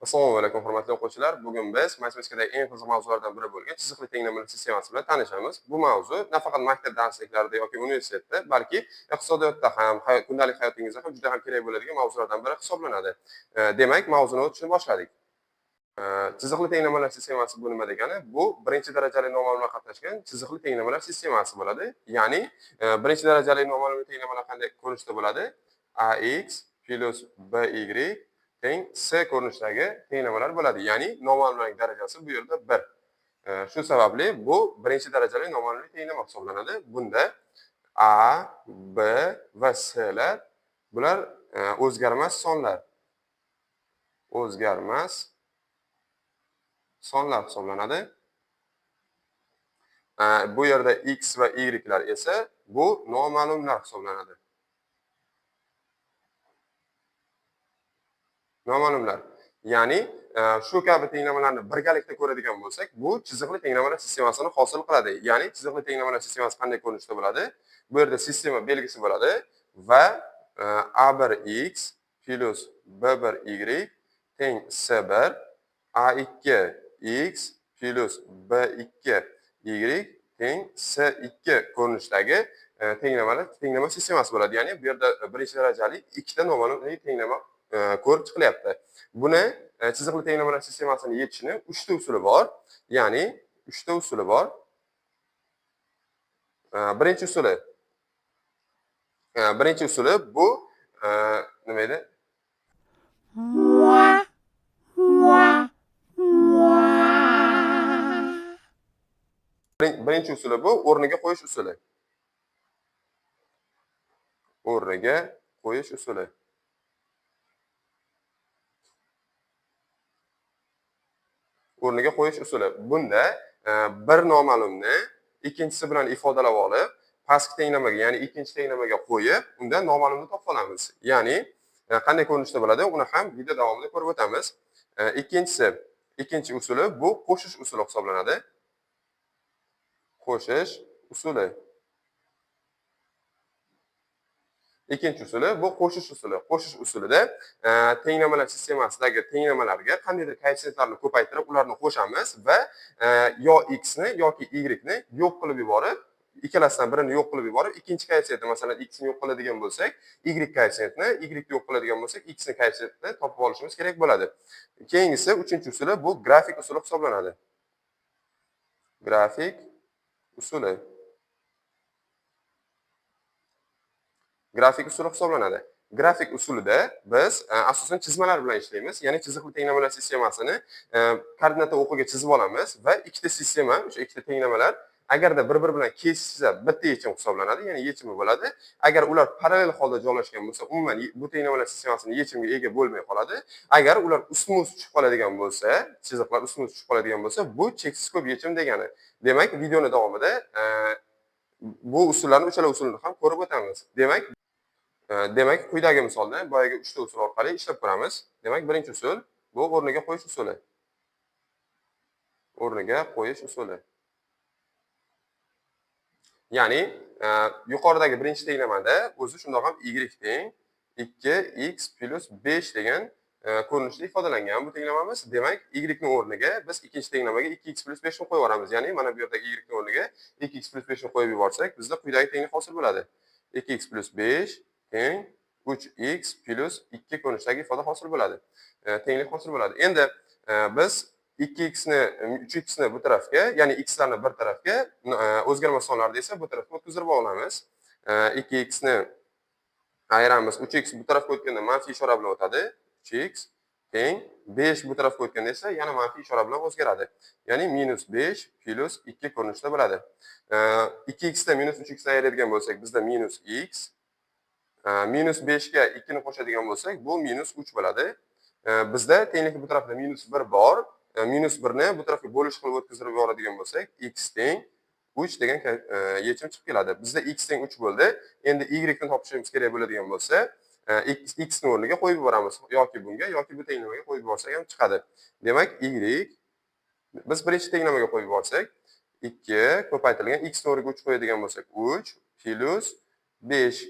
Assalomu alaykum, hurmatli o'quvchilar. Bugun biz matematikadagi eng qiziq mavzulardan biri bo'lgan chiziqli tenglamalar sistemasi bilan tanishamiz. Bu mavzu nafaqat maktab darsliklarida yoki universitetda, balki iqtisodiyotda ham, kundalik hayotingizda ham juda ham kerak bo'ladigan mavzulardan biri hisoblanadi. Demak, mavzuni o'tishni boshladik. Chiziqli tenglamalar sistemasi bu nima degani? Bu birinchi darajali noma'lumlar qatnashgan chiziqli tenglamalar sistemasi bo'ladi. Ya'ni, birinchi darajali noma'lum tenglamalar qanday ko'rinishda bo'ladi? Ax plus by teng c ko'rinishidagi tenglamalar bo'ladi. Ya'ni noma'lumlarning darajasi bu yerda 1. Shu sababli bu birinchi darajali noma'lumli tenglama hisoblanadi. Bunda a, b va c lar bular o'zgarmas sonlar. O'zgarmas sonlar hisoblanadi. Bu yerda x va y lar esa bu noma'lumlar hisoblanadi. Noma'lumlar. Ya'ni shu kabi tenglamalarni birgalikda ko'radigan bo'lsak, bu chiziqli tenglamalar sistemasini hosil qiladi. Ya'ni chiziqli tenglamalar sistemasi qanday ko'rinishda bo'ladi? Bu yerda sistema belgisi bo'ladi va a1x plus b1y teng c1, a2x plus b2y teng c2 ko'rinishdagi tenglama sistemasi bo'ladi. Ya'ni bu yerda birinchi darajali ikkita noma'lum tenglama ko'rib chiqilyapti. Buni chiziqli tenglamalar sistemasini yechishni 3 ta usuli bor. Ya'ni 3 ta usuli bor. Birinchi usuli. Birinchi usuli bu nima edi? Birinchi usuli bu o'rniga qo'yish usuli. O'rniga qo'yish usuli. O'rniga qo'yish usuli. Bunda bir noma'lumni ikkinchisi bilan ifodalab olib, pastki tenglamaga, ya'ni ikkinchi tenglamaga qo'yib, undan noma'lumni topib olamiz. Ya'ni qanday ko'rinishda bo'ladi, uni ham video davomida ko'rib o'tamiz. Ikkinchi usuli bu qo'shish usuli hisoblanadi. Qo'shish usuli. Ikkinchi usuli bu qo'shish usuli. Qo'shish usulida tenglamalar sistemasidagi tenglamalarga qandaydir koeffitsiyentlarni ko'paytirib, ularni qo'shamiz va yo x ni yoki y ni yo'q qilib yuborib, ikkalasidan birini yo'q qilib yuborib, ikkinchi koeffitsiyentni, masalan, x ni yo'q qiladigan bo'lsak, y koeffitsiyentni, y ni yo'q qiladigan bo'lsak, x ni koeffitsiyentini topib olishimiz kerak bo'ladi. Keyingisi, uchinchi usuli bu grafik usuli hisoblanadi. Grafik usuli. Grafik usuli hisoblanadi. Grafik usulida biz asosan chizmalar bilan ishlaymiz. Ya'ni chiziqli tenglamalar sistemasini koordinata o'qiga chizib olamiz va ikkita sistema, o'sha ikkita tenglamalar agarda bir-biri bilan kesishsa bitta yechim hisoblanadi, ya'ni yechimi bo'ladi. Agar ular parallel holda joylashgan bo'lsa, umuman bu tenglamalar sistemasini yechimga ega bo'lmay qoladi. Agar ular ustma-ust tushib qoladigan bo'lsa, chiziqlar ustma-ust tushib qoladigan bo'lsa, bu cheksiz ko'p yechim degani. Demak, videoni davomida bu usullarni, uchala usulni ham ko'rib o'tamiz. Demak, quyidagi misolda boyagi 3 ta usul orqali ishlab ko'ramiz. Demak, birinchi usul bu o'rniga qo'yish usuli. O'rniga qo'yish usuli. Ya'ni, yuqoridagi birinchi tenglamada o'zi shundoq ham y teng 2x plus 5 degan ko'rinishda ifodalangan bu tenglamamiz. Demak, y ning o'rniga biz ikkinchi tenglamaga 2x plus 5 ni qo'yib yuboramiz. Ya'ni mana bu yerdagi y ning o'rniga 2x plus 5 ni qo'yib yuborsak, bizda quyidagi tenglik hosil bo'ladi. 2x plus 5 teng 3x plus 2 ko'rinishdagi ifoda hosil bo'ladi. Tenglik hosil bo'ladi. Endi biz 2x ni, 3x ni bu tarafga, ya'ni x larni bir tarafga, o'zgarmas sonlarni esa bu tarafga o'tkazib olamiz. 2x ni ayiramiz. 3x bu tarafga o'tganda manfiy ishora bilan o'tadi. 3x teng 5 bu tarafga o'tganda esa yana manfiy ishora bilan o'zgaradi. Ya'ni minus 5 plus 2 ko'rinishda bo'ladi. 2x dan minus 3x ni ayiradigan bo'lsak, bizda minus x, minus 5 ga 2 ni qo'shadigan bo'lsak, bu minus 3 bo'ladi. Bizda tenglik bu tarafda minus 1 bor. Minus 1 ni bu tarafga bo'lish qilib o'tkazib yuboradigan bo'lsak, x teng 3 degan yechim chiqib keladi. Bizda x teng 3 bo'ldi. Endi y ni topishimiz kerak bo'ladigan bo'lsa, x ni o'rniga qo'yib yuboramiz. Yoki bunga, yoki bu tenglamaga qo'yib yuborsak ham chiqadi. Demak, y biz birinchi tenglamaga qo'yib yuborsak, 2 ko'paytirilgan x ni o'rniga 3 qo'yadigan bo'lsak, 3 plus 5.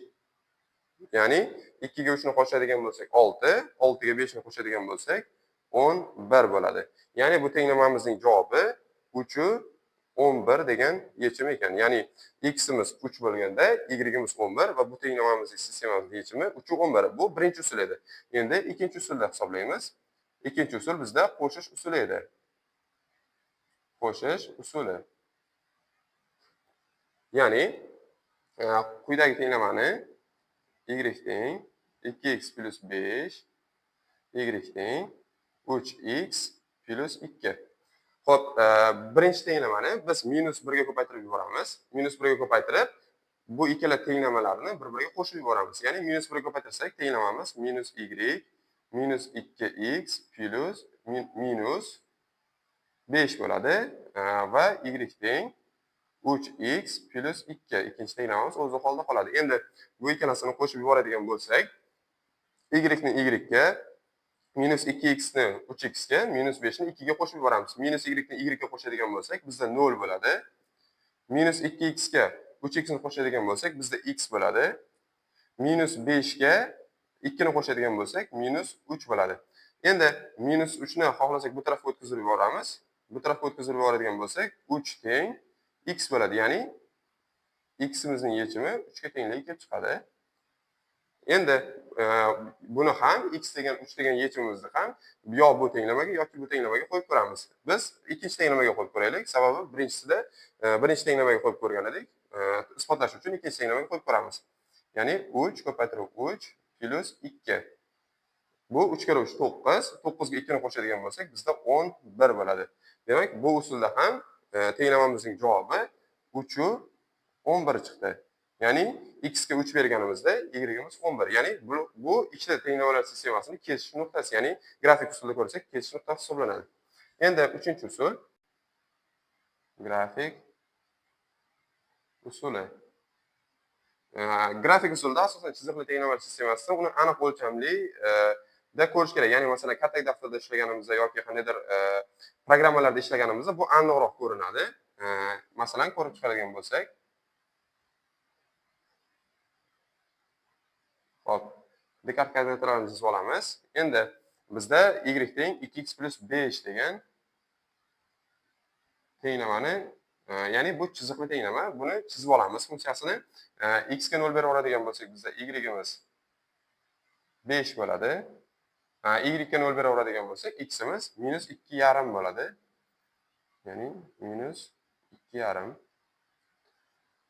Ya'ni 2 ga 3 ni qo'shadigan bo'lsak, 6, 6 ga 5 ni qo'shadigan bo'lsak, 11 bo'ladi. Ya'ni bu tenglamamizning javobi 3 11 degan yechim ekan. Ya'ni x'imiz 3 bo'lganda y'imiz 11 va bu tenglamamizning sistemamizning yechimi 3 11. Bu birinchi usul edi. Endi ikkinchi usulda hisoblaymiz. Ikkinchi usul bizda qo'shish usuli edi. Qo'shish usuli. Ya'ni quyidagi tenglamani y teng 2x plus 5, y teng 3x plus 2. Xo'p, birinchi tenglamani biz minus 1 ga ko'paytirib yuboramiz. Minus 1 ga ko'paytirib, bu ikkala tenglamalarni bir-biriga qo'shib yuboramiz. Ya'ni minus 1 ga ko'paytirsak, tenglamamiz minus y minus 2x plus minus 5 bo'ladi va y teng 3x plus 2. Ikkinchi tenglamamiz o'zi holida qoladi. Endi bu ikkalasini qo'shib yuboradigan bo'lsak, y ni y ga, minus 2x ni 3x ga, minus 5 ni 2 ga qo'shib yuboramiz. Minus y ni y ga qo'shadigan bo'lsak, bizda 0 bo'ladi. Minus 2x ga 3x ni qo'shadigan bo'lsak, bizda x bo'ladi. Minus 5 ga 2 ni qo'shadigan bo'lsak, minus 3 bo'ladi. Endi minus 3 ni xohlasak bu tarafga o'tkazib yuboramiz. Bu tarafga o'tkazib yuboradigan bo'lsak, 3 teng x bo'ladi. Ya'ni x'imizning yechimi 3 ga tengligi kelib chiqadi. Endi buni ham x degan 3 degan yechimimizni ham yo bu tenglamaga yoki bu tenglamaga qo'yib ko'ramiz. Biz ikkinchi tenglamaga qo'yib ko'raylik. Sababi birinchisida birinchi tenglamaga qo'yib ko'rgan edik. Isbotlash uchun ikkinchi tenglamaga qo'yib ko'ramiz. Ya'ni 3 ko'paytirib 3 plus 2. Bu 3 karra 3 9, 9 ga 2 ni qo'shadigan bo'lsak, bizda 11 bo'ladi. Demak, bu usulda ham tenglamamizning javobi 3 11 chiqdi. Ya'ni x ga 3 berganimizda y'imiz 11. Ya'ni bu ikkita tenglamalar sistemasining kesish nuqtasi, ya'ni grafik usulida ko'rsak, kesish nuqtasi hisoblanadi. Endi uchinchi usul, grafik usuli. Grafik usulida asosan chiziqli tenglamalar sistemasida uni aniq o'lchamli da ko'rish kerak. Ya'ni masalan, katta daftarda ishlaganimizda yoki qandaydir programmalarda ishlaganimizda bu aniqroq ko'rinadi. Masalan, ko'rib chiqadigan bo'lsak, xo'p, Dekart koordinatalarni chizib olamiz. Endi bizda y teng 2x plus 5 degan tenglamani, ya'ni bu chiziqli tenglama, buni chizib olamiz funksiyasini. X ga 0 berib oladigan bo'lsak, bizda y'imiz 5 bo'ladi. Y ga 0 berib oladigan bo'lsak, x'imiz minus 2,5 bo'ladi. Ya'ni minus 2,5.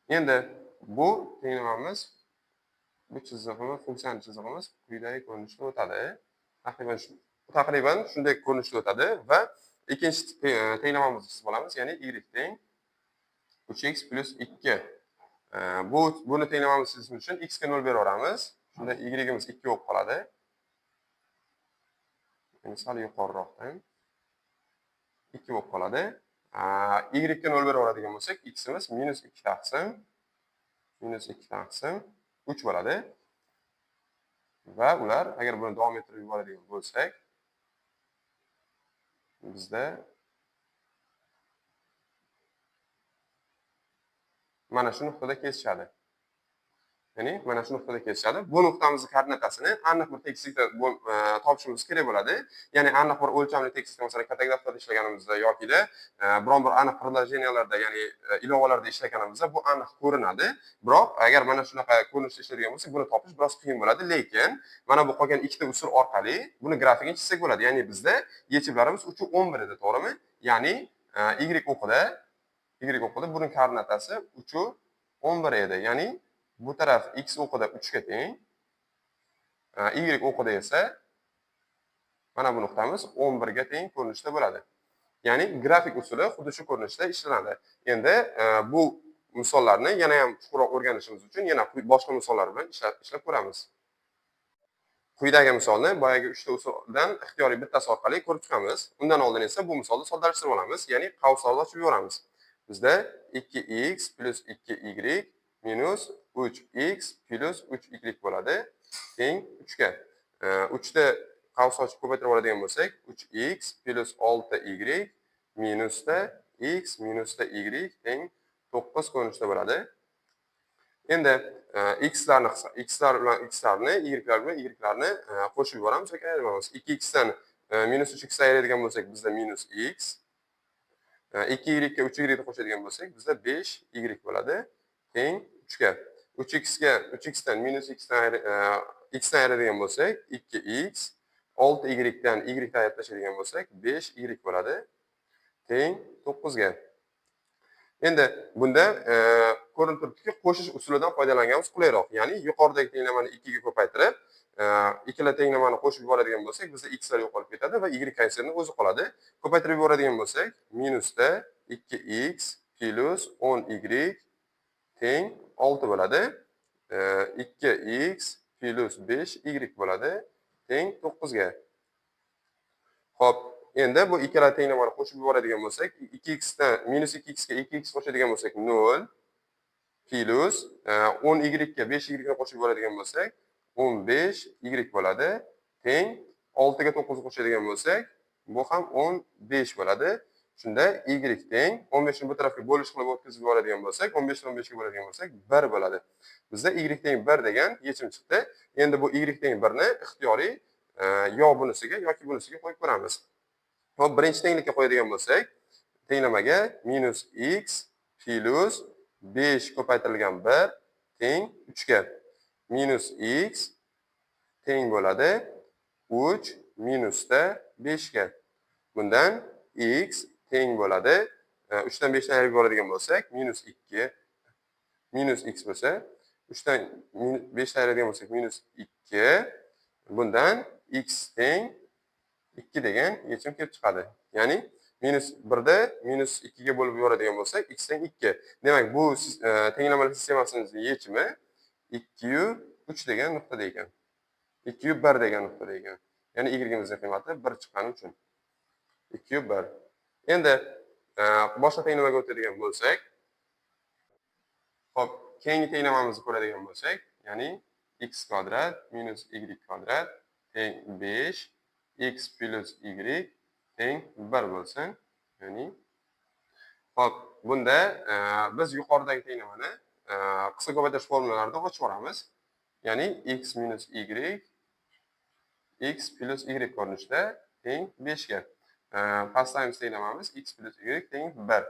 Endi bu tenglamamiz, bu chizig'imiz, funksiyani chizig'imiz quyidagi ko'rinishda o'tadi. Taqriban shunday ko'rinishda o'tadi va ikkinchi tenglamamizni chizib olamiz, ya'ni y teng 3x plus 2. Buni tenglamamiz chizish uchun x ga 0 beraveramiz. Shunda y'imiz 2 bo'lib qoladi. Ya'ni sal yuqoriroqdan 2 bo'lib qoladi. Y ga 0 beraveradigan bo'lsak, x'imiz minus 2 taqsim minus 2 taqsim 3 bo'ladi. Va ular, agar buni davom ettirib yuboradigan bo'lsak, bizda mana shu nuqtada kesishadi. Ya'ni mana shu nuqtada kesishadi. Bu nuqtamizning koordinatasini aniq bir tekislikda topishimiz kerak bo'ladi. Ya'ni aniq bir o'lchamli tekislikda, masalan, katak daftarda ishlaganimizda yokida biron bir aniq приложения larda, ya'ni ilovalarda ishlaganimizda bu aniq ko'rinadi. Biroq agar mana shunaqa ko'rinishda ishlaydigan bo'lsak, buni topish biroz qiyin bo'ladi. Lekin mana bu qolgan ikkita usul orqali buni grafikini chizsak bo'ladi. Ya'ni bizda yechimlarimiz 3 11 edi, to'g'rimi? Ya'ni y o'qida buning koordinatasi 3 11 edi. Ya'ni bu taraf x o'qida 3 ga teng, y o'qida esa mana bu nuqtamiz 11 ga teng ko'rinishda bo'ladi. Ya'ni grafik usuli xuddi shu ko'rinishda ishlanadi. Endi bu misollarni yana ham chuqurroq o'rganishimiz uchun yana boshqa misollar bilan ishlab ko'ramiz. Quyidagi misolni boyagi 3 ta usuldan ixtiyoriy bittasi orqali ko'rib chiqamiz. Undan oldin esa bu misolni soddalashtirib olamiz, ya'ni qavslarni ochib yuboramiz. Bizda 2x plus 2y minus 3x plus 3y bo'ladi teng 3 ga. 3 ta qavs ochib ko'paytirib oladigan bo'lsak, 3x plus 6y minusda x minusda y teng 9 ko'rinishda bo'ladi. Endi x'lar bilan x'larni, y'lar bilan y'larni qo'shib yuboramiz yoki ayiramiz. 2x dan Minus 3x dan ayiradigan bo'lsak, bizda minus x. 2y ga 3y ni qo'shadigan bo'lsak, bizda 5y bo'ladi. Teng 3 ga. 3x ga 3x dan minus x dan x dan ayiradigan bo'lsak, 2x. 6y dan y dan ayirib tashlaydigan bo'lsak, 5y bo'ladi. Teng 9 ga. Endi bunda ko'rinib turibdiki, qo'shish usulidan foydalanganimiz qulayroq. Ya'ni yuqoridagi tenglamani 2 ga ko'paytirib, ikkala tenglamani qo'shib yuboradigan bo'lsak, bizda x lar yo'qolib ketadi va y koeffitsiyenti o'zi qoladi. Ko'paytirib yuboradigan bo'lsak, minusda 2x plus 10y teng 6 bo'ladi. 2x plus 5y bo'ladi teng 9 ga. Xo'p, endi bu ikkala tenglamani qo'shib yuboradigan bo'lsak, 2x dan minus 2x ga 2x qo'shadigan bo'lsak 0 plus 10y ga 5y ni qo'shib yuboradigan bo'lsak 15y bo'ladi teng 6 ga 9 qo'shadigan bo'lsak, bu ham 15 bo'ladi. Shunda y teng 15 ni bu tarafga bo'lish qilib o'tkazib yuboradigan bo'lsak, 15 ni 15 ga bo'ladigan bo'lsak 1 bo'ladi. Bizda y teng 1 degan yechim chiqdi. Endi bu y teng 1 ni ixtiyoriy yo bunisiga yoki bunisiga qo'yib ko'ramiz. Hop, birinchi tenglikka qo'yadigan bo'lsak, tenglamaga minus x plus 5 ko'paytirilgan 1 teng 3 ga. Minus x teng bo'ladi 3 minusda 5 ga. Bundan x teng bo'ladi 3 dan 5 dan ayirib yuboradigan bo'lsak, minus 2 minus x bo'lsa, 3 dan 5 dan ayiradigan bo'lsak minus 2, bundan x teng 2 degan yechim kelib chiqadi. Ya'ni minus 1 da minus 2 ga bo'lib yuboradigan bo'lsak, x teng 2. Demak, bu tenglamalar sistemasining yechimi 2 3 degan nuqtada ekan. 2 1 degan nuqtada ekan. Ya'ni y-imizning qiymati 1 chiqqani uchun 2 1. Endi boshqa tenglamaga o'tadigan bo'lsak, xo'p, keyingi tenglamamizni ko'radigan bo'lsak, ya'ni x kvadrat minus y kvadrat teng 5 x plus y teng 1 bo'lsin. Ya'ni xo'p, bunda biz yuqoridagi tenglamani qisqa ko'paytirish formularidan ochib yuboramiz. Ya'ni x minus y x plus y ko'rinishida teng 5 ga. Pastlaymiz tenglamamiz x plus y teng 1.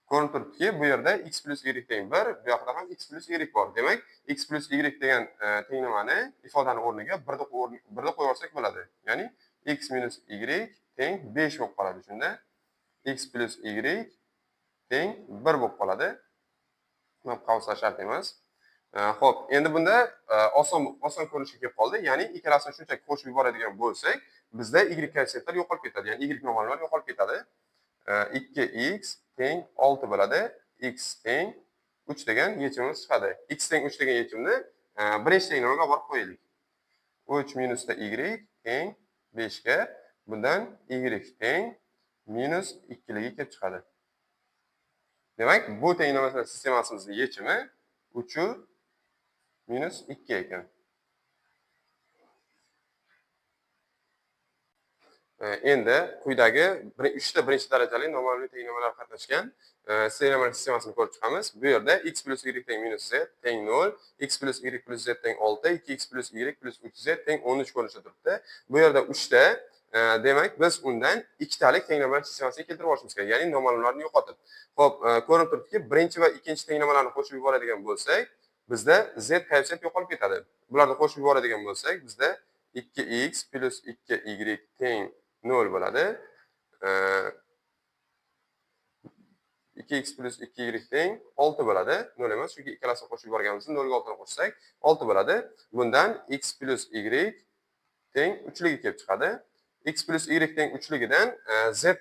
Ko'rinib turibdiki, bu yerda x plus y teng 1, bu yoqda ham x plus y bor. Demak, x plus y degan tenglamani ifodani o'rniga 1 ni qo'yib olsak bo'ladi. Ya'ni x minus y teng 5 bo'lib qoladi. Shunda x plus y teng 1 bo'lib qoladi. Qavslar shart emas. Xo'p, endi bunda oson ko'rinishga kelib qoldi. Ya'ni ikkalasini shunchaki qo'shib yuboradigan bo'lsak, bizda y koeffitsiyentlar yo'qolib ketadi. Ya'ni y noma'lumlar yo'qolib ketadi. 2x teng 6 bo'ladi. X teng 3 degan yechimimiz chiqadi. X teng 3 degan yechimni birinchi tenglamaga olib qo'yaylik. 3 minusda y teng 5 ga, bundan y teng minus 2 ligi kelib chiqadi. Demak, bu tenglamalar sistemasimizning yechimi 3 minus 2 ekan. Endi quyidagi 3 ta birinchi darajali noma'lum tenglamalar qatnashgan tenglamalar sistemasini ko'rib chiqamiz. Bu yerda x plus y teng minus z teng 0, x plus y plus z teng 6, 2x plus y plus 3z teng 13 ko'rinishda turibdi. Bu yerda 3 ta, demak biz undan ikkitalik tenglamalar sistemasiga keltirib olishimiz kerak, ya'ni noma'lumlarni yo'qotib. Xo'p, ko'rinib turibdiki, birinchi va ikkinchi tenglamalarni qo'shib yuboradigan bo'lsak, bizda z koeffitsient yo'qolib ketadi. Bularni qo'shib yuboradigan bo'lsak, bizda 2x plus 2y teng 0 bo'ladi. 2x plus 2y teng 6 bo'ladi. 0 emas, chunki ikkalasini qo'shib yuborganimizda 0 ga 6 ni qo'shsak 6 bo'ladi. Bundan x plus y teng 3 ligi kelib chiqadi. X plus y teng 3 ligidan z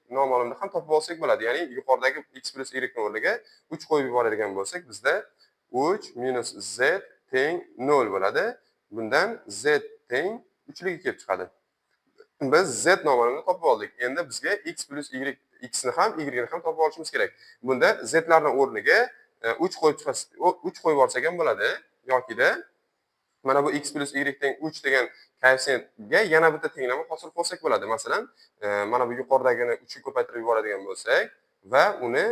noma'lumni ham topib olsak bo'ladi. Ya'ni yuqoridagi x plus y ning o'rniga 3 qo'yib yuboradigan bo'lsak, bizda 3 minus z teng 0 bo'ladi. Bundan z teng 3 ligi kelib chiqadi. Biz z noma'lumni topib oldik. Endi bizga x plus y, x ni ham y ni ham topib olishimiz kerak. Bunda z larning o'rniga 3 qo'yib olsak ham bo'ladi, yokida mana bu x plus y teng 3 degan koeffitsiyentga yana bitta tenglama hosil qilsak bo'ladi. Masalan, mana bu yuqoridagini 3 ga ko'paytirib yuboradigan bo'lsak va uni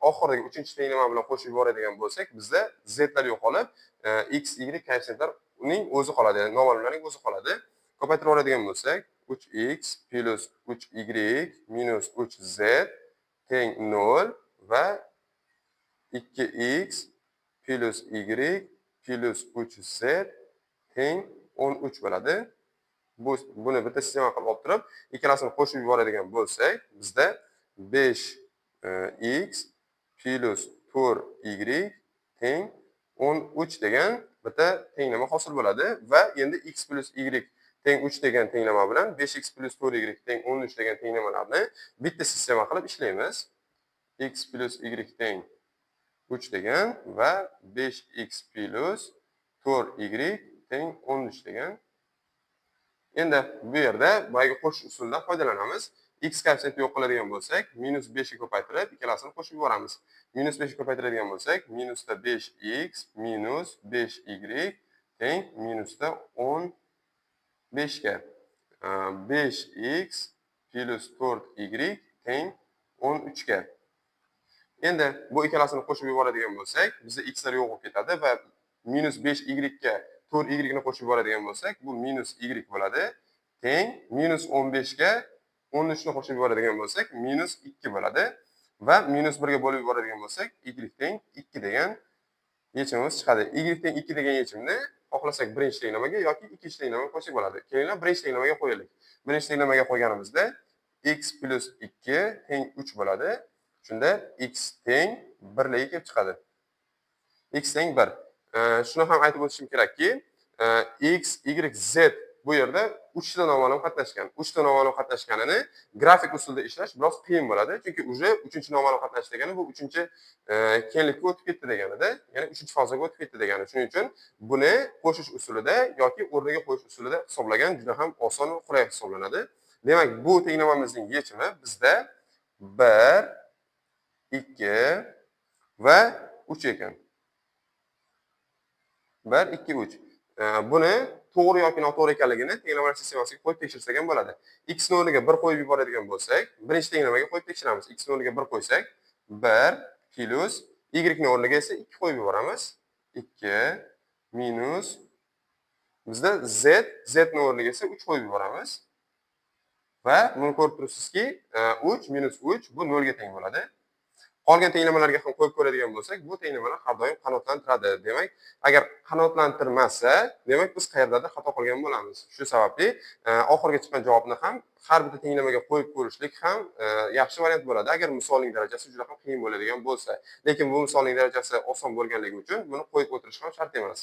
oxiridagi 3-tenglama bilan qo'shib yuboradigan bo'lsak, bizda z lar yo'qolib, x, y koeffitsiyentlar uning o'zi qoladi, ya'ni noma'lumlarning o'zi qoladi. Ko'paytirib oladigan bo'lsak, 3x plus 3y minus 3z teng 0 va 2x plus y plus 3z teng 13 bo'ladi. Buni bitta sistema qilib olib turib, ikkalasini qo'shib yuboradigan bo'lsak, bizda 5x plus 4y teng 13 degan bitta tenglama hosil bo'ladi va endi x plus y teng 3 degan tenglama bilan 5x plus 4y teng 13 degan tenglamalarni bitta sistema qilib ishlaymiz. X plus y teng 3 degan va 5x plus 4y teng 13 degan. Endi bu yerda boyagi qo'shish usulidan foydalanamiz. X koeffitsiyentini yo'q qiladigan bo'lsak, minus 5 ga ko'paytirib, ikkalasini qo'shib yuboramiz. Minus 5 ga ko'paytiradigan bo'lsak, minusda 5x minus 5y teng minusda 15 ga. 5x plus 4y teng 13 ga. Endi bu ikkalasini qo'shib yuboradigan bo'lsak, bizda x lar yo'q bo'lib ketadi va minus 5y ga 4y ni qo'shib yuboradigan bo'lsak, bu minus y bo'ladi. Teng minus 15 ga 13 ni qo'shib yuboradigan bo'lsak, minus 2 bo'ladi va minus 1 ga bo'lib yuboradigan bo'lsak, y teng 2 degan yechimimiz chiqadi. Y teng 2 degan yechimni xohlasak birinchi tenglamaga yoki ikkinchi tenglamaga qo'ysak bo'ladi. Kelinglar, birinchi tenglamaga qo'yaylik. Birinchi tenglamaga qo'yganimizda x plus 2 teng 3 bo'ladi. Shunda x teng 1 ga kelib chiqadi. X teng 1. Shuni ham aytib o'tishim kerakki, x, y, z bu yerda 3 ta noma'lum qatnashgan. 3 ta noma'lum qatnashganini grafik usulda ishlash biroz qiyin bo'ladi. Chunki уже 3-noma'lum qatnash degani bu 3 kenglikka o'tib ketdi deganida, ya'ni 3-fazaga o'tib ketdi degani. Shuning uchun buni qo'shish usulida yoki o'rniga qo'yish usulida hisoblagan juda ham oson va qulay hisoblanadi. Demak, bu tenglamamizning yechimi bizda 1, 2 va 3 ekan. 1, 2, 3. Buni to'g'ri yoki noto'g'ri ekanligini tenglamalar sistemasiga qo'yib tekshirsak ham bo'ladi. X ni o'rniga 1 qo'yib yuboradigan bo'lsak, birinchi tenglamaga qo'yib tekshiramiz. X ni o'rniga 1 qo'ysak, 1 plus y ni o'rniga esa 2 qo'yib yuboramiz. 2 minus bizda z ni o'rniga esa 3 qo'yib yuboramiz. Va buni ko'rib turibsizki, 3 minus 3 bu 0 ga teng bo'ladi. Qolgan tenglamalarga ham qo'yib ko'radigan bo'lsak, bu tenglamalar har doim qanoatlantiradi. Demak, agar qanoatlantirmasa, demak biz qayerdadir xato qilgan bo'lamiz. Shu sababli oxirgi chiqqan javobni ham har bitta tenglamaga qo'yib ko'rishlik ham yaxshi variant bo'ladi. Agar misolning darajasi juda ham qiyin bo'ladigan bo'lsa, lekin bu misolning darajasi oson bo'lganligi uchun buni qo'yib o'tirish ham shart emas.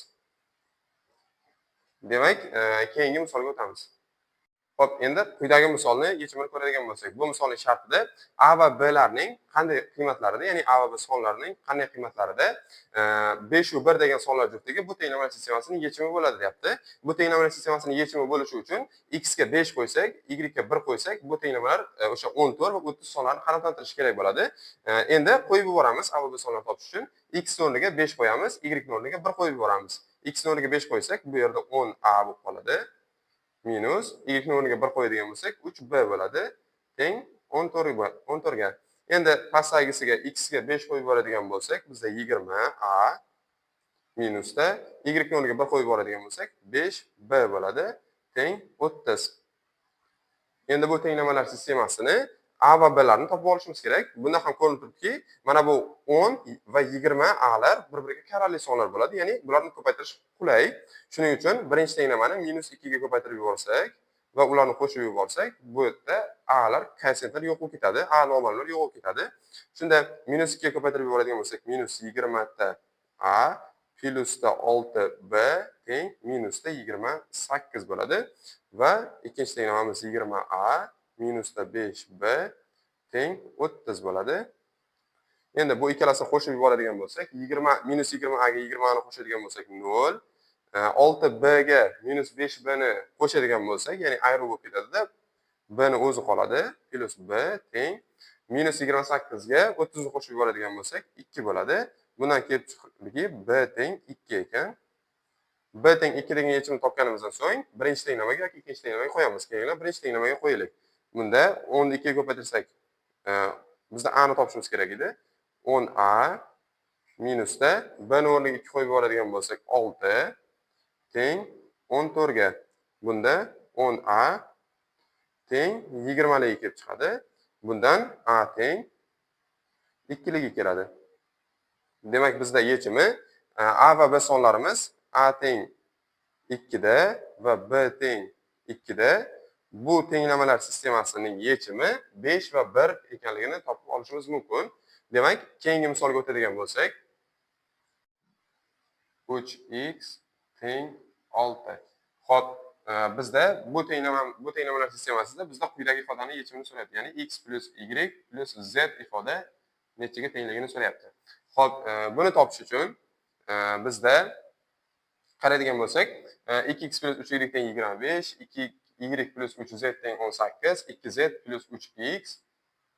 Demak, keyingi misolga o'tamiz. Xo'p, endi quyidagi misolni yechimini ko'radigan bo'lsak, bu misolning shartida A va B larning qanday qiymatlarida, ya'ni A va B sonlarining qanday qiymatlarida 5 va 1 degan sonlar juftligi bu tenglamalar sistemasining yechimi bo'ladi deyapti. Bu tenglamalar sistemasining yechimi bo'lishi uchun x ga 5 qo'ysak, y ga 1 qo'ysak, bu tenglamalar o'sha 14 va 30 sonlarni qanoatlantirishi kerak bo'ladi. Endi qo'yib yuboramiz A va B sonlarini topish uchun x o'rniga 5 qo'yamiz, y o'rniga 1 qo'yib yuboramiz. X o'rniga 5 qo'ysak, bu yerda 10a bo'lib qoladi. Minus y o'rniga 1 qo'yadigan bo'lsak, 3b bo'ladi. Teng 14 ga. Endi pastdagisiga x ga 5 qo'yib yuboradigan bo'lsak, bizda 20a minusda y o'rniga 1 qo'yib yuboradigan bo'lsak, 5b bo'ladi. Teng 30. Endi bu tenglamalar sistemasini a va b larni topib olishimiz kerak. Bunda ham ko'rinib turibdiki, mana bu 10 va 20 a lar bir-biriga karrali sonlar bo'ladi. Ya'ni bularni ko'paytirish qulay. Shuning uchun birinchi tenglamani minus 2 ga ko'paytirib yuborsak va ularni qo'shib yuborsak, bu yerda a lar koeffitsiyentlar yo'q bo'lib ketadi. A noma'lumlar yo'q bo'lib ketadi. Shunda minus 2 ga ko'paytirib yuboradigan bo'lsak, minus 20 ta a plusda 6b teng minusda 28 bo'ladi. Va ikkinchi tenglamamiz 20a minusda 5b teng 30 bo'ladi. Endi bu ikkalasini qo'shib yuboradigan bo'lsak, 20 minus 20a ga 20 ni qo'shadigan bo'lsak 0, 6b ga minus 5b ni qo'shadigan bo'lsak, ya'ni ayruv bo'lib ketadida, b ni o'zi qoladi, plus b teng minus 28 ga 30 ni qo'shib yuboradigan bo'lsak 2 bo'ladi. Bundan kelib chiqdiki, b teng 2 ekan. B teng 2 degan yechimni topganimizdan so'ng birinchi tenglamaga yoki ikkinchi tenglamaga qo'yamiz. Kelinglar, birinchi tenglamaga qo'yaylik. Bunda 10 ni 2 ga ko'paytirsak, bizda a ni topishimiz kerak edi. 10a minusda b ni o'rniga 2 qo'yib yuboradigan bo'lsak 6 teng 14 ga. Bunda 10a teng 20ligi kelib chiqadi. Bundan a teng 2ligi keladi. Demak, bizda yechimi a va b sonlarimiz a teng 2da va b teng 2da bu tenglamalar sistemasining yechimi 5 va 1 ekanligini topib olishimiz mumkin. Demak, keyingi misolga o'tadigan bo'lsak, 3x teng 6. Xo'p, bizda bu tenglamalar sistemasida bizda quyidagi ifodani yechimini so'rayapti. Ya'ni x plus y plus z ifoda nechaga tengligini so'rayapti. Xo'p, buni topish uchun bizda qaraydigan bo'lsak, 2x plus 3y teng 25, 2y plus 3z teng 18, 2z plus 3x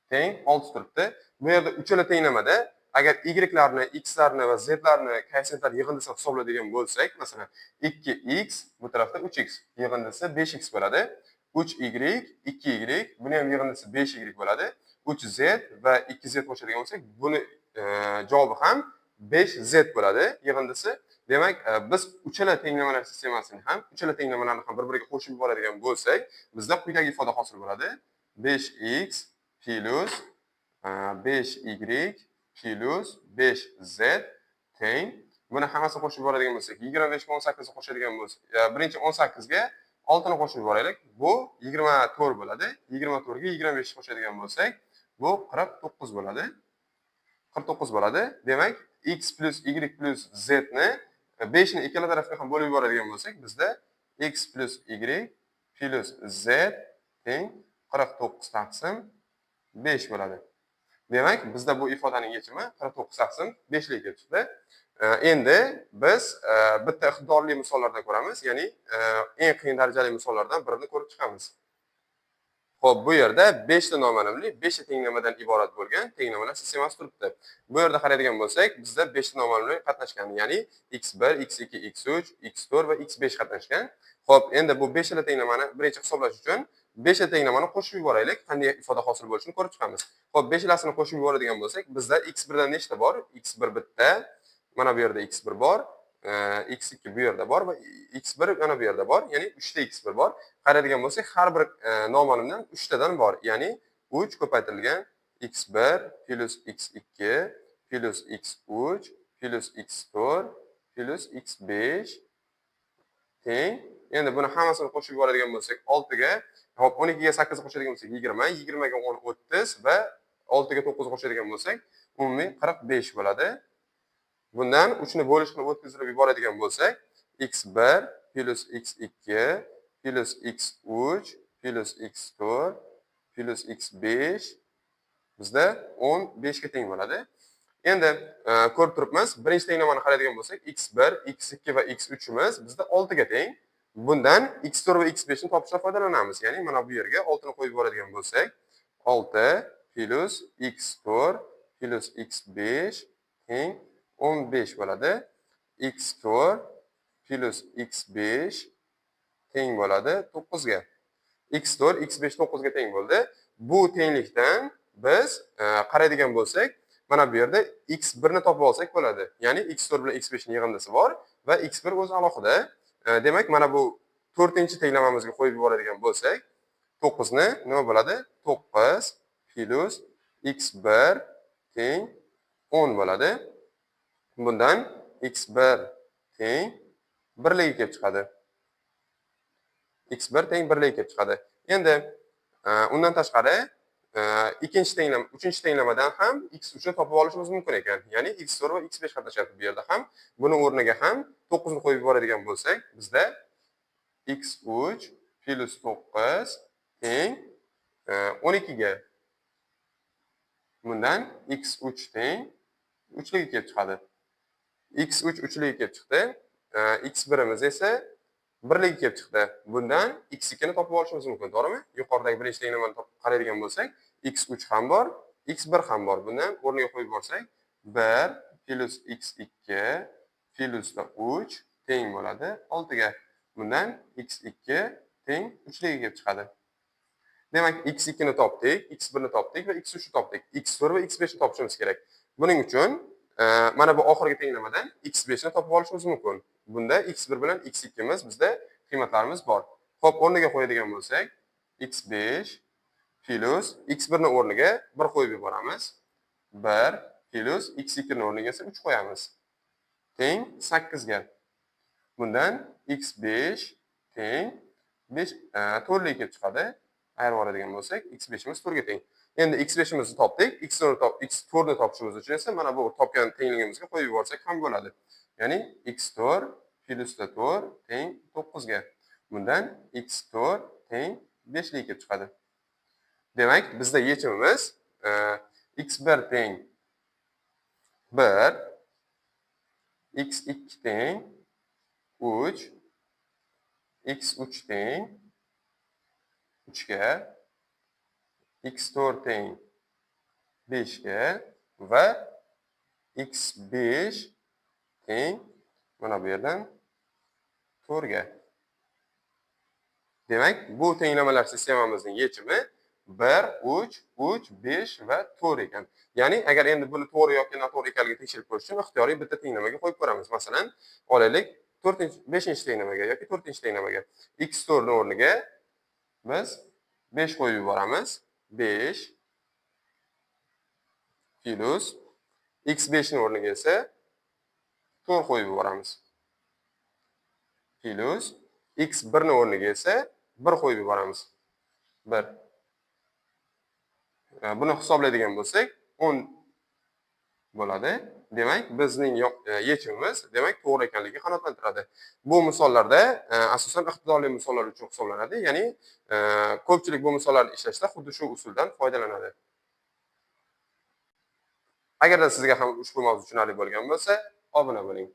teng 6 turibdi. Bu yerda uchala tenglamada agar y-larni, x-larni va z-larni koeffitsiyentlar yig'indisini hisoblaydigan bo'lsak, masalan, 2x bu tarafda 3x yig'indisi 5x bo'ladi. 3y, 2y, buni ham yig'indisi 5y bo'ladi. 3z va 2z qo'shadigan bo'lsak, buni javobi ham 5z bo'ladi yig'indisi. Demak, biz uchala tenglamalar sistemasini ham, uchala tenglamalarni ham bir-biriga qo'shib yuboradigan bo'lsak, bizda quyidagi ifoda hosil bo'ladi. 5x plus 5y plus 5z teng. Buni hammasini qo'shib yuboradigan bo'lsak, 25 ga 18 ni qo'shadigan bo'lsak, birinchi 18 ga 6 ni qo'shib yuboraylik. Bu 24 bo'ladi. 24 ga 25 ni qo'shadigan bo'lsak, bu 49 bo'ladi. 49 bo'ladi. Demak, x plus y plus z ni 5 ni ikkala tarafga ham bo'lib yuboradigan bo'lsak, bizda x plus y plus z teng 49 taqsim 5 bo'ladi. Demak, bizda bu ifodaning yechimi 49 taqsim 5 lik kelib chiqdi. Endi biz bitta iqtidorli misollardan ko'ramiz, ya'ni eng qiyin darajali misollardan birini ko'rib chiqamiz. Xo'p, bu yerda 5 ta noma'lumli 5 ta tenglamadan iborat bo'lgan tenglamalar sistemasi turibdi. Bu yerda qaraydigan bo'lsak, bizda 5 ta noma'lumli qatnashgan, ya'ni x1, x2, x3, x4 va x5 qatnashgan. Xo'p, endi bu 5 ta tenglamani birinchi hisoblash uchun 5 ta tenglamani qo'shib yuboraylik, qanday ifoda hosil bo'lishini ko'rib chiqamiz. Xo'p, 5 talasini qo'shib yuboradigan bo'lsak, bizda x1 dan nechta bor? x1 bitta, mana bu yerda x1 bor, x2 bu yerda bor va x1 mana bu yerda bor, ya'ni 3 ta x1 bor. Qaraydigan bo'lsak, har bir noma'lumdan 3 tadan bor, ya'ni 3 ko'paytirilgan x1 plus x2 plus x3 plus x4 plus x5 teng. Endi buni hammasini qo'shib yuboradigan bo'lsak, 6 ga, hop, 12 ga 8 qo'shadigan bo'lsak 20, 20 ga 10 30 va 6 ga 9 qo'shadigan bo'lsak, umumiy 45 bo'ladi. Bundan 3 ni bo'lish qilib o'tkazib yuboradigan bo'lsak, x1 plus x2 plus x3 plus x4 plus x5 bizda 15 ga teng bo'ladi. Endi ko'rib turibmiz, birinchi tenglamani qaraydigan bo'lsak, x1, x2 va x3imiz bizda 6 ga teng. Bundan x4 va x5 ni topishda foydalanamiz. Ya'ni mana bu yerga 6 ni qo'yib yuboradigan bo'lsak, 6 plus x4 plus x5 teng 15 bo'ladi. x4 plus x5 teng bo'ladi 9 ga. x4, x5 9 ga teng bo'ldi. Bu tenglikdan biz qaraydigan bo'lsak, mana bu yerda x1 ni topib olsak bo'ladi. Ya'ni x4 bilan x5 ning yig'indisi bor va x1 o'zi alohida. Demak, mana bu 4-tenglamamizga qo'yib yuboradigan bo'lsak, 9 ni nima bo'ladi? 9 plus x1 teng 10 bo'ladi. Bundan x1 teng 1ligi kelib chiqadi. x1 teng 1ligi kelib chiqadi. Endi undan tashqari ikkinchi tenglama, uchinchi tenglamadan ham x3 ni topib olishimiz mumkin ekan. Ya'ni x4 va x5 qatnashyapti bu yerda ham. Buni o'rniga ham 9 ni qo'yib yuboradigan bo'lsak, bizda x3 plus 9 teng 12 ga. Bundan x3 teng 3ligi kelib chiqadi. x3 3ligi kelib chiqdi. x1imiz esa 1ligi kelib chiqdi. Bundan x2 ni topib olishimiz mumkin, to'g'rimi? Yuqoridagi birinchi tenglamani topib qaraydigan bo'lsak, x3 ham bor, x1 ham bor. Bundan o'rniga qo'yib yuborsak, 1 plus x2 plus 3 teng bo'ladi 6 ga. Bundan x2 teng 3ligi kelib chiqadi. Demak, x2 ni topdik, x1 ni topdik va x3 ni topdik. x4 va x5 ni topishimiz kerak. Buning uchun mana bu oxirgi tenglamadan x5 ni topib olishimiz mumkin. Bunda x1 bilan x2 imiz bizda qiymatlarimiz bor. Xo'p, o'rniga qo'yadigan bo'lsak, x5 plus x1 ni o'rniga 1 qo'yib yuboramiz. 1 plus x2 ni o'rniga esa 3 qo'yamiz. Teng 8 ga. Bundan x5 teng 5 to'rtlik kelib chiqadi. Ayirib yuboradigan bo'lsak, x5imiz 4 ga teng. Endi x5imizni topdik. X4 top x4 ni topishimiz uchun esa mana bu topgan tengligimizga qo'yib yuborsak ham bo'ladi. Ya'ni x4 plus 4 teng 9 ga. Bundan x4 teng 5 lik kelib chiqadi. Demak, bizda yechimimiz x1 teng 1, x2 teng 3, x3 teng 3 ga, x4 teng 5 ga va x5 teng mana bu yerdan 4 ga. Demak, bu tenglamalar sistemamizning yechimi 1, 3, 3, 5 va 4 ekan. Ya'ni agar endi buni to'g'ri yoki noto'g'ri ekanligini tekshirib ko'rish uchun ixtiyoriy bitta tenglamaga qo'yib ko'ramiz. Masalan, olaylik 4, 5-tenglamaga yoki 4-tenglamaga. X4 ni o'rniga biz 5 qo'yib yuboramiz. 5 plus x5 ni o'rniga esa 4 qo'yib yuboramiz. Plus x1 ni o'rniga esa 1 qo'yib yuboramiz. 1. Buni hisoblaydigan bo'lsak, 10 bo'ladi. Demak, bizning yechimimiz, demak, to'g'ri ekanligi qanoatlantiradi. Bu misollarda asosan iqtidorli misollar uchun hisoblanadi. Ya'ni ko'pchilik bu misollarni ishlashda xuddi shu usuldan foydalanadi. Agarda sizga ham ushbu mavzu tushunarli bo'lgan bo'lsa, obuna bo'ling.